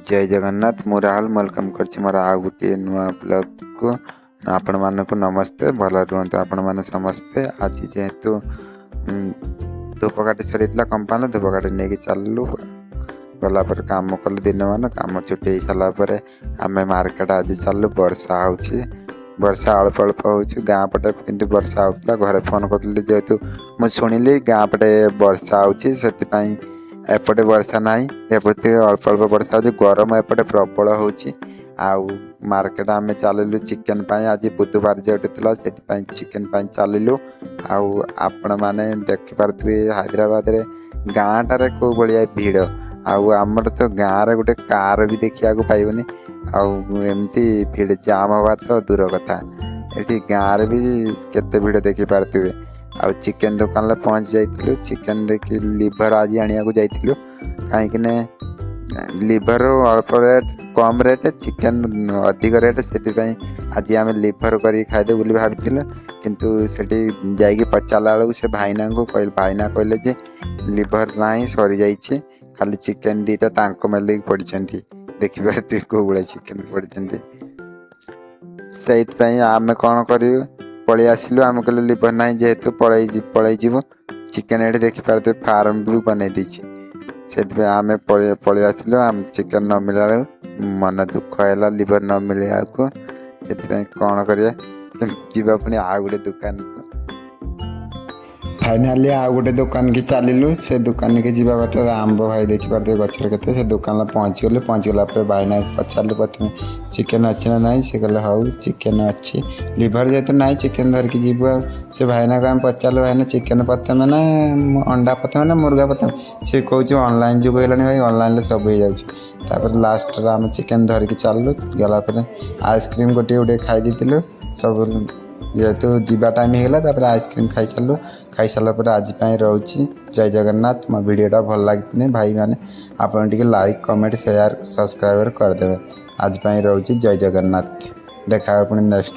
ଜୟ ଜଗନ୍ନାଥ। ମୁଁ ରାହୁଲ, welcome କରୁଛି ମୋର ଆଉ ଗୋଟିଏ ନୂଆ ବ୍ଲଗ୍କୁ। ଆପଣମାନଙ୍କୁ ନମସ୍ତେ। ଭଲ ରୁହନ୍ତୁ ଆପଣମାନେ ସମସ୍ତେ। ଆଜି ଯେହେତୁ ଧୂପକାଠି ସରିଥିଲା କମ୍ପାନୀ, ଧୂପକାଠି ନେଇକି ଚାଲିଲୁ। ଗଲା ପରେ କାମ କଲୁ ଦିନମାନ। କାମ ଛୁଟି ହେଇ ସାରିଲା ପରେ ଆମେ ମାର୍କେଟ ଆଜି ଚାଲିଲୁ। ବର୍ଷା ହେଉଛି, ବର୍ଷା ଅଳ୍ପ ଅଳ୍ପ ହେଉଛି ଗାଁ ପଟେ, କିନ୍ତୁ ବର୍ଷା ହେଉଥିଲା। ଘରେ ଫୋନ୍ କରିଥିଲି, ଯେହେତୁ ମୁଁ ଶୁଣିଲି ଗାଁ ପଟେ ବର୍ଷା ହେଉଛି, ସେଥିପାଇଁ। ଏପଟେ ବର୍ଷା ନାହିଁ, ଏପଟେ ଅଳ୍ପ ଅଳ୍ପ ବର୍ଷା ହେଉଛି। ଗରମ ଏପଟେ ପ୍ରବଳ ହେଉଛି। ଆଉ ମାର୍କେଟ ଆମେ ଚାଲିଲୁ ଚିକେନ୍ ପାଇଁ। ଆଜି ବୁଧବାର ଯେହେତୁ ଥିଲା, ସେଥିପାଇଁ ଚିକେନ୍ ପାଇଁ ଚାଲିଲୁ। ଆଉ ଆପଣମାନେ ଦେଖିପାରୁଥିବେ ହାଇଦ୍ରାବାଦରେ ଗାଁଟାରେ କେଉଁ ଭଳିଆ ଭିଡ଼। ଆଉ ଆମର ତ ଗାଁରେ ଗୋଟେ କାର ବି ଦେଖିବାକୁ ପାଇବନି। ଆଉ ଏମିତି ଭିଡ଼ ଜାମ୍ ହେବା ତ ଦୂର କଥା, ଏଠି ଗାଁରେ ବି କେତେ ଭିଡ଼ ଦେଖିପାରୁଥିବେ। ଆଉ ଚିକେନ୍ ଦୋକାନରେ ପହଞ୍ଚି ଯାଇଥିଲୁ। ଚିକେନ୍ ଦେଖି ଲିଭର ଆଜି ଆଣିବାକୁ ଯାଇଥିଲୁ, କାହିଁକିନା ଲିଭର ଅଳ୍ପ ରେଟ୍, କମ୍ ରେଟ୍, ଚିକେନ୍ ଅଧିକ ରେଟ୍। ସେଥିପାଇଁ ଆଜି ଆମେ ଲିଭର କରିକି ଖାଇଦେବୁ ବୋଲି ଭାବିଥିଲୁ। କିନ୍ତୁ ସେଠି ଯାଇକି ପଚାରିଲା ବେଳକୁ ସେ ଭାଇନାଙ୍କୁ କହିଲେ, ଭାଇନା କହିଲେ ଯେ ଲିଭର ନାହିଁ, ସରିଯାଇଛି, ଖାଲି ଚିକେନ୍ ଦୁଇଟା ଟାଙ୍କ ମାରିଦେଇକି ପଡ଼ିଛନ୍ତି। ଦେଖିପାରୁଥିବେ କେଉଁ ଭଳିଆ ଚିକେନ୍ ପଡ଼ିଛନ୍ତି। ସେଇଥିପାଇଁ ଆମେ କ'ଣ କରିବୁ, ପଳେଇ ଆସିଲୁ। ଆମେ କହିଲୁ ଲିଭର ନାହିଁ ଯେହେତୁ, ପଳେଇ ଯିବୁ। ଚିକେନ୍ ଏଠି ଦେଖିପାରୁଥିବେ, ଫାର୍ମ ବି ବନେଇ ଦେଇଛି। ସେଥିପାଇଁ ଆମେ ପଳେଇ ପଳେଇ ଆସିଲୁ। ଆମେ ଚିକେନ୍ ନ ମିଳିଲା ବେଳକୁ ମନ ଦୁଃଖ ହେଲା, ଲିଭର ନ ମିଳିବାକୁ। ସେଥିପାଇଁ କ'ଣ କରିବା, ଯିବା ପୁଣି ଆଉ ଗୋଟେ ଦୋକାନକୁ। ଫାଇନାଲି ଆଉ ଗୋଟେ ଦୋକାନକି ଚାଲିଲୁ। ସେ ଦୋକାନକି ଯିବା ବାଟରେ ଆମ୍ବ ଭାଇ ଦେଖିପାରୁଥିବେ ଗଛରେ କେତେ। ସେ ଦୋକାନରେ ପହଞ୍ଚିଗଲୁ। ପହଞ୍ଚିଗଲା ପରେ ଭାଇନା ପଚାରିଲୁ ପ୍ରଥମେ ଚିକେନ୍ ଅଛି ନା ନାହିଁ। ସେ କହିଲେ, ହଉ, ଚିକେନ୍ ଅଛି, ଲିଭର ଯେହେତୁ ନାହିଁ ଚିକେନ୍ ଧରିକି ଯିବୁ। ଆଉ ସେ ଭାଇନାକୁ ଆମେ ପଚାରିଲୁ, ଭାଇନା, ଚିକେନ୍ ପ୍ରଥମେ ନା ଅଣ୍ଡା ପ୍ରଥମେ ନା ମୁର୍ଗା ପ୍ରଥମେ? ସେ କହୁଛି, ଅନଲାଇନ୍ ଯୁଗ ହେଲାଣି ଭାଇ, ଅନଲାଇନ୍ରେ ସବୁ ହେଇଯାଉଛି। ତାପରେ ଲାଷ୍ଟରେ ଆମେ ଚିକେନ୍ ଧରିକି ଚାଲିଲୁ। ଗଲା ପରେ ଆଇସ୍କ୍ରିମ୍ ଗୋଟିଏ ଗୋଟିଏ ଖାଇ ଦେଇଥିଲୁ ସବୁ, ଯେହେତୁ ଯିବା ଟାଇମ୍ ହେଇଗଲା। ତାପରେ ଆଇସ୍କ୍ରିମ୍ ଖାଇସାରିଲୁ। ଖାଇସାରିଲା ପରେ ଆଜି ପାଇଁ ରହୁଛି। ଜୟ ଜଗନ୍ନାଥ। ମୋ ଭିଡ଼ିଓଟା ଭଲ ଲାଗିଥିଲେ ଭାଇମାନେ, ଆପଣ ଟିକେ ଲାଇକ୍, କମେଣ୍ଟ, ସେୟାର, ସବସ୍କ୍ରାଇବର କରିଦେବେ। ଆଜି ପାଇଁ ରହୁଛି। ଜୟ ଜଗନ୍ନାଥ। ଦେଖା ହେବ ପୁଣି ନେକ୍ସଟ।